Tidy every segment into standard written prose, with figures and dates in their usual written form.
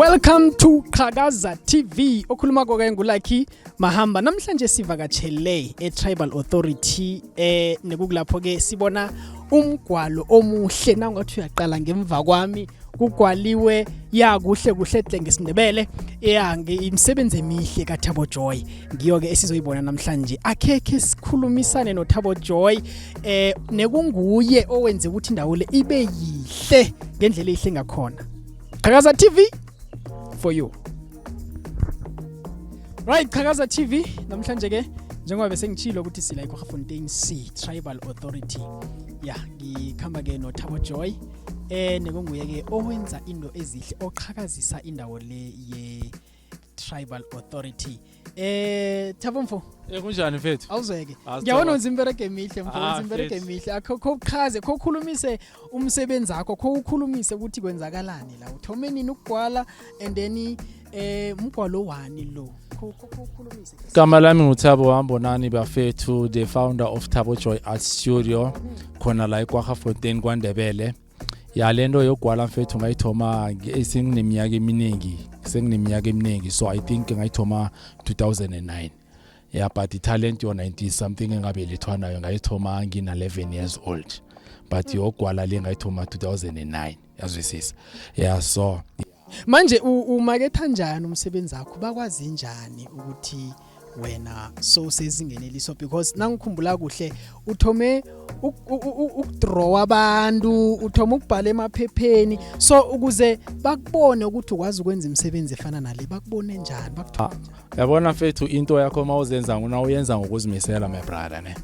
Welcome to Qhakaza TV. Okhuluma koke nguLucky Mahamba. Namhlanje sivakatshele eTribal Authority nekukulapho ke sibona umgwalo omuhle. Nangathi uyaqala ngemva kwami kugwaliwe ya kuhle kuhle hle ngesiNdebele, ya imisebenzi emihle kaThabo Joy ngiyo ke esizoyibona namhlanje. Akhekhe sikhulumisane noThabo Joy nekunguye owenze ukuthi indawo le ibe yihle ngendlela eyihle ngakhona. Qhakaza TV for you. Right, Qhakaza TV namhlanje ke, njengoba bese ngitshilo ukuthi sila eKwaggafontein C Tribal Authority. Ya, ngikhamba ke noThabo Joy nekunguye ke owenza into ezihle, oqhakazisa indawo le ye Tribal Authority. Thabo mfo. Kunjani mfethu? Awuzweke. Ngiyabona wenza imberego emihle mfo, wenza imberego emihle. Akho uchaze, kho ukhulumise umsebenzi wakho, kho ukhulumise ukuthi kwenzakalani la. Uthome nini ukugwala and then umgwalo wani lo? Kho ukhulumise. Gama lami nguThabo Wambonani bafethu, the founder of Thabo Joy Art Studio khona la eKwaggafontein kwaNdebele. Ya, lento yogwala mfethu ngayithoma sengineminyaka eminingi, sengineminyaka eminingi, so I think ngayithoma 2009. Yeah, but i-talent yona it is something engabelethwa nayo, ngayithoma ngina 11 years old, but yogwala le ngayithoma 2009, yazwisisa? Yeah, so Manje umaketha njani umsebenzi wakho? Bakwazi njani ukuthi wena so sezingeni eliso? Because nangikhumbula kuhle uthome ukudraw abantu, uthoma ukubhala emaphepheni, so ukuze bakubone ukuthi ukwazi ukwenza imisebenzi efana nale, bakubone njani, bakuthola njani? Yabona mfethu, into yakho uma uzenza nguna uyenza ngokuzimisela, my brother, ne.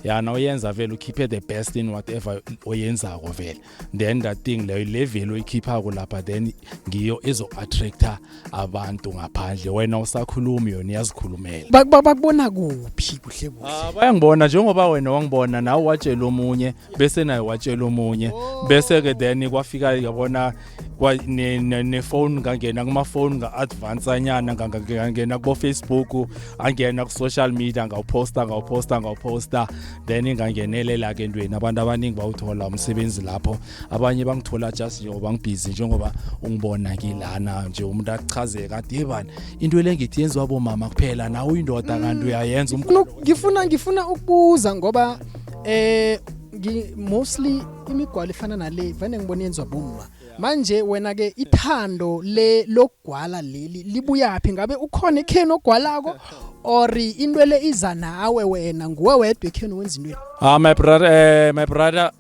Ya, na uyenza vele ukhiphe the best in whatever oyenzako vele, then that thing leyo, le value oyikhiphako lapha, then ngiyo ezo-attracta abantu ngaphandle. Wena usakhulumi, yona iyazikhulumela. Bakubona kuphi kuhle kuhle? Ah, bayangibona njengoba wena wangibona, nawe watshela omunye, bese naye watshela omunye, bese ke then kwafika, yabona, ne-phone, ngangena kuma-phone, nga-advance nyana, ngangena kubo-Facebook, angena ku-social media, ngawuposta, ngawuposta, ngawuposta, then ngangenelela ke entweni. Abantu abaningi bawuthola umsebenzi lapho, abanye bangithola just njengoba ngibhizi, njengoba ungibona ngilana nje. Umuntu achazeka athi, "Yebani, into le ngithi yenziwa bomama kuphela, nawe uyindoda kanti uyayenza." Ngifuna ukubuza ngoba mostly imigwalo efana nale vane ngibona yenziwa bomma. Manje wena ke, ithando le lokugwala leli libuyaphi? Ngabe ukhona ekheni ogwalako or into le iza nawe, wena nguwe wedwa ekheni wenza into? Ah, my brother,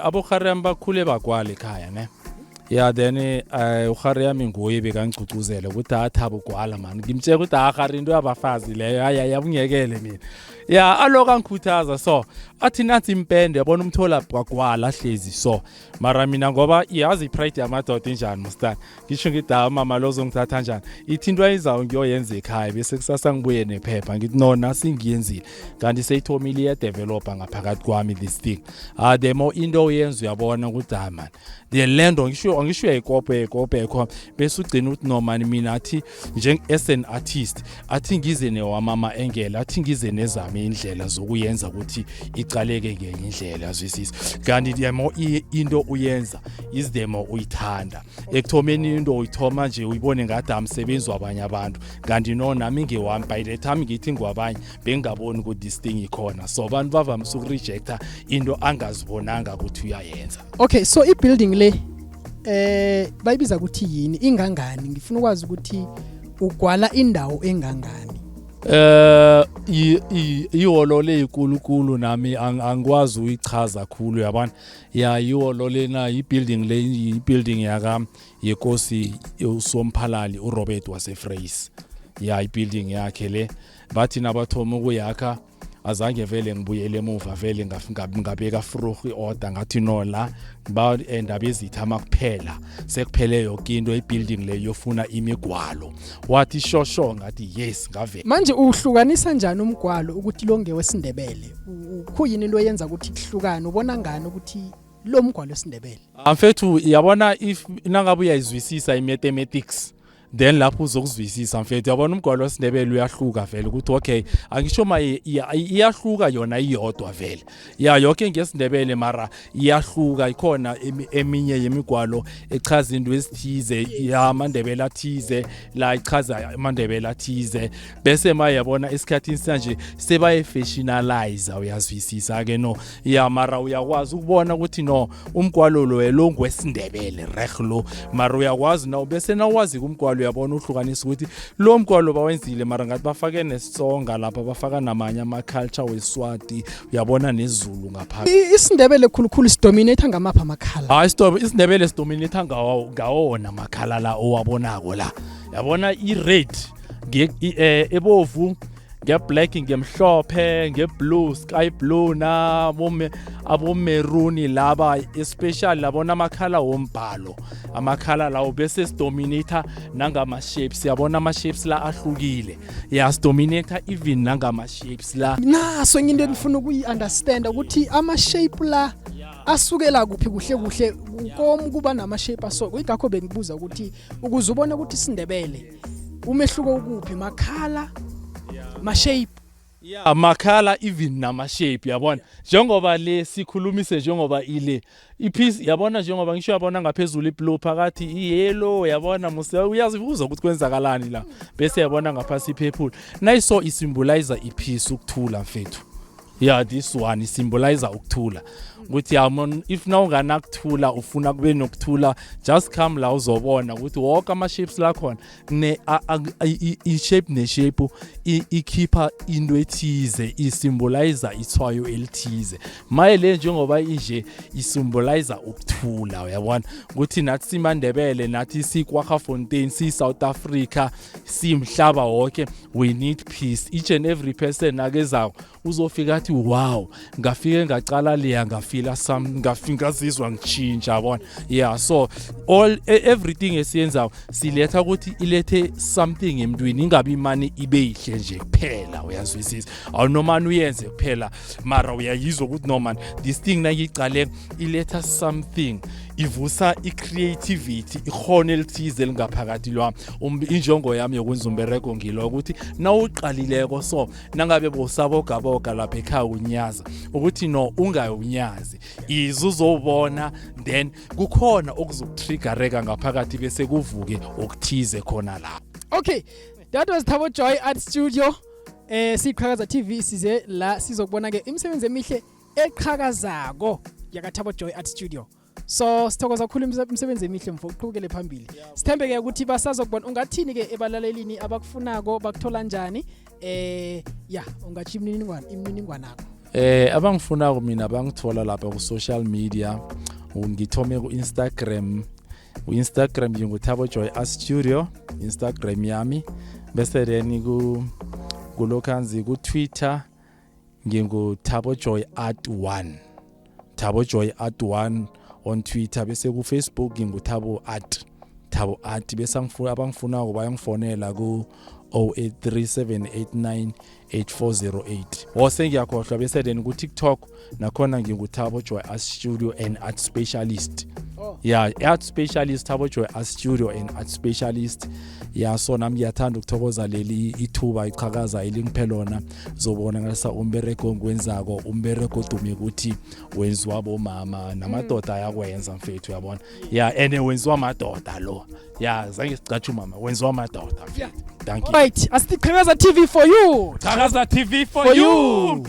abokhari bakhule bagwala ekhaya, ne. Yeah, then ukhari yami nguye bekangigcugcuzela ukuthi athaba ugwala man. Ngimtshela ukuthi akhari, into yabafazi leyo, hayi hayi, abungekele mina. Yeah, aloku angikhuthaza, so athi nansi impende, yabona, umthola kwagwala hlezi. So mara mina, ngoba iyazi ipride yamadoda injani mustana, ngisho ngithi, "Hawu mama, lo uzongithatha kanjani?" Ithi into ayizayo ngiyoyenza ekhaya, bese kusasa ngibuye nephepha, ngithi, "No, nasingiyenzile." Kanti seyithomile iyadevelopa ngaphakathi kwami this thing. Ah, the more into uyenza, uyabona ukuthi, ah man, the lendo ngisho uyayikopa, uyayikopa, uyayikopa, bese ugcina ukuthi, "No man, mina athi njeng as an artist athi ngize newamama engela, athi ngize nezami indlela zokuyenza ukuthi icaleke ngenye indlela," yazwisisa? Kanti the more into uyenza is the more uyithanda. Ekuthomeni into uyithoma nje uyibone ngathi amsebenzi wabanye abantu, kanti no, nami ngewami. By the time ngithi ngwabanye, bengingaboni ukuthi this thing ikhona. So abantu bavamise ukurejecta into angazibonanga ukuthi uyayenza. Okay, so i-building le bayibiza ukuthi yini, ingangani? Ngifuna ukwazi ukuthi ugwala indawo engangani. Ihholo leyikulukulu, nami angikwazi uyichaza kakhulu, yabona. Ya, ihholo lena, i-building le, i-building yaka yekosi uSomphalali uRobert waseFreys. Ya, i-building yakhe le, bathi nabathoma ukuyakha, azange vele ngibuyele emuva vele, ngabeka vroeg i-order, ngathi no, la ba endaba ezithama kuphela, sekuphele yonke into, i-building le yofuna imigwalo. Wathi shosho, ngathi yes, ngavela. Manje uhlukanisa njani umgwalo ukuthi lo ngewesindebele? Khuyini into eyenza ukuthi kuhlukane? Ubona ngani ukuthi lo mgwalo wesindebele? Mfethu, yabona, if nangabe uyayizwisisa i-mathematics. Then lapho uzokuzwisisa, mfethu. Yabona, umgwalo wesiNdebele uyahluka vele, ukuthi okay, angisho ma iyahluka yona iyodwa vele, ya, yonke ngesiNdebele, mara iyahluka. Ikhona eminye yemigwalo echaza into ezithize, ya, amaNdebele athize la, ichaza amaNdebele athize. Bese ma, yabona, esikhathini sanje sebaye-fashionalize, uyazwisisa ke? No, ya, mara uyakwazi ukubona ukuthi no, umgwalo lo lo ngwesiNdebele reh lo, mara uyakwazi na, bese nawazi umgwalo, uyabona, uhlukanisa ukuthi lo mgwalo bawenzile, mara ngathi bafake nesiTsonga lapha, bafaka namanye ama-culture weSwati, uyabona, nesiZulu ngapha. IsiNdebele khulukhulu sidominate ngamaphi amakhala? Hayi, isiNdebele sidominate ngawona makhala la owabonako la, yabona, i-red, ebovu, nge-black, ngemhlophe, nge-blue, sky blue, nabo abo-maroon laba, especially labona amakhala wombhalo, amakhala lawo. Bese sidominate nangama-shapes, yabona, ama-shapes la ahlukile, ya, sidominate even nangama-shapes la. Naso enye into engifuna ukuyi-understanda, ukuthi ama-shape la asukela kuphi kuhle kuhle, komu kuba nama-shape aso. Ingakho bengibuza ukuthi ukuze ubone ukuthi isiNdebele, umehluko ukuphi, makhala, ma-shape? Ya, makhala, even nama-shape, yabona, njengoba le sikhulumise, njengoba ile ipiece, yabona, njengoba ngisho, yabona, ngaphezulu iblue, phakathi iyellow, yabona musa, uyazibuza ukuthi kwenzakalani la. Bese yabona ngaphasi ipurple, nayiso isymbolize ipeace, ukuthula, mfethu. Yeah, this one isymbolize ukuthula, ukuthi yamon, if nawunganakuthula, ufuna kube nokuthula, just come la, uzobona ukuthi wonke ama-shapes la khona ne i-shape ne-shape ikhipha into ethize, isymbolize ithwayo elithize. Maye le njengoba inje isymbolize ukuthula, uyabona ukuthi nathi simaNdebele, nathi siKwaggafontein, si-South Africa, simhlaba wonke, we need peace. Each and every person akezako uzofika athi, "Wow, ngafike ngacala leya, ngafila some, ngafika ngazizwa ngitshintsha," yabona. Yeah, so all everything esiyenzayo siletha ukuthi ilethe something emntwini, ingabi imani ibe yihle nje kuphela, uyazwisisa? Awunomani uyenze kuphela, mara uyayizwa ukuthi no man, this thing nangiyicale iletha something, ivusa i-creativity, ikhono elithize elingaphakathi lwami. Injongo yami yokwenza umbereko ngilo ukuthi nawuqalileko, so nangabe bowusabogaboga lapha ekhaya, unyaza ukuthi no, ungayunyazi, ize uzobona, then kukhona okuzokutriggereka ngaphakathi, bese kuvuke okuthize khona la. Okay, that was Thabo Joy Art Studio. Siqhakaza TV size la sizokubona ke imisebenzi emihle eqhakazako yaka Thabo Joy Art Studio. So sithokoza kakhulu, imisebenzi emihle mfo, uqhubekele phambili. Sithembe ke ukuthi basazokubona. Ungathini ke ebalalelini abakufunako, bakuthola njani? Ya, ungathi imininingwane yakho. Abangifunako mina bangithola lapha ku social media. Ngithome ku Instagram. Ku Instagram ngingu Thabo Joy Art Studio, Instagram yami. Bese then ku kulokhanzi ku Twitter ngingu Thabo Joy Art 1. Thabo Joy Art 1 on Twitter. Bese ku Facebook ngingu Thabo Art. Thabo Art. Bese angifuna, abangifunako bayangifonela ku 0837898408. Wose ngiyakhohlwa, bese then ku TikTok nakhona nginguThabo Joy Art Studio and Art Specialist. Oh. Yeah, art specialist, Thabo Joy Art Studio and art specialist. Yeah, so nami ngiyathanda ukuthokoza leli ithuba iqhakaza elingiphe lona, zobonakalisa umbereko engiwenzako, umbereko odume ukuthi wenziwa bomama, namadoda ayakwenza, mfethu, uyabona. Yeah, and wenziwa madoda lo. Yeah, zange sicatshe umama, wenziwa madoda, mfethu. Thank you. Right, asithi Qhakaza TV for you. Qhakaza TV for For you. you.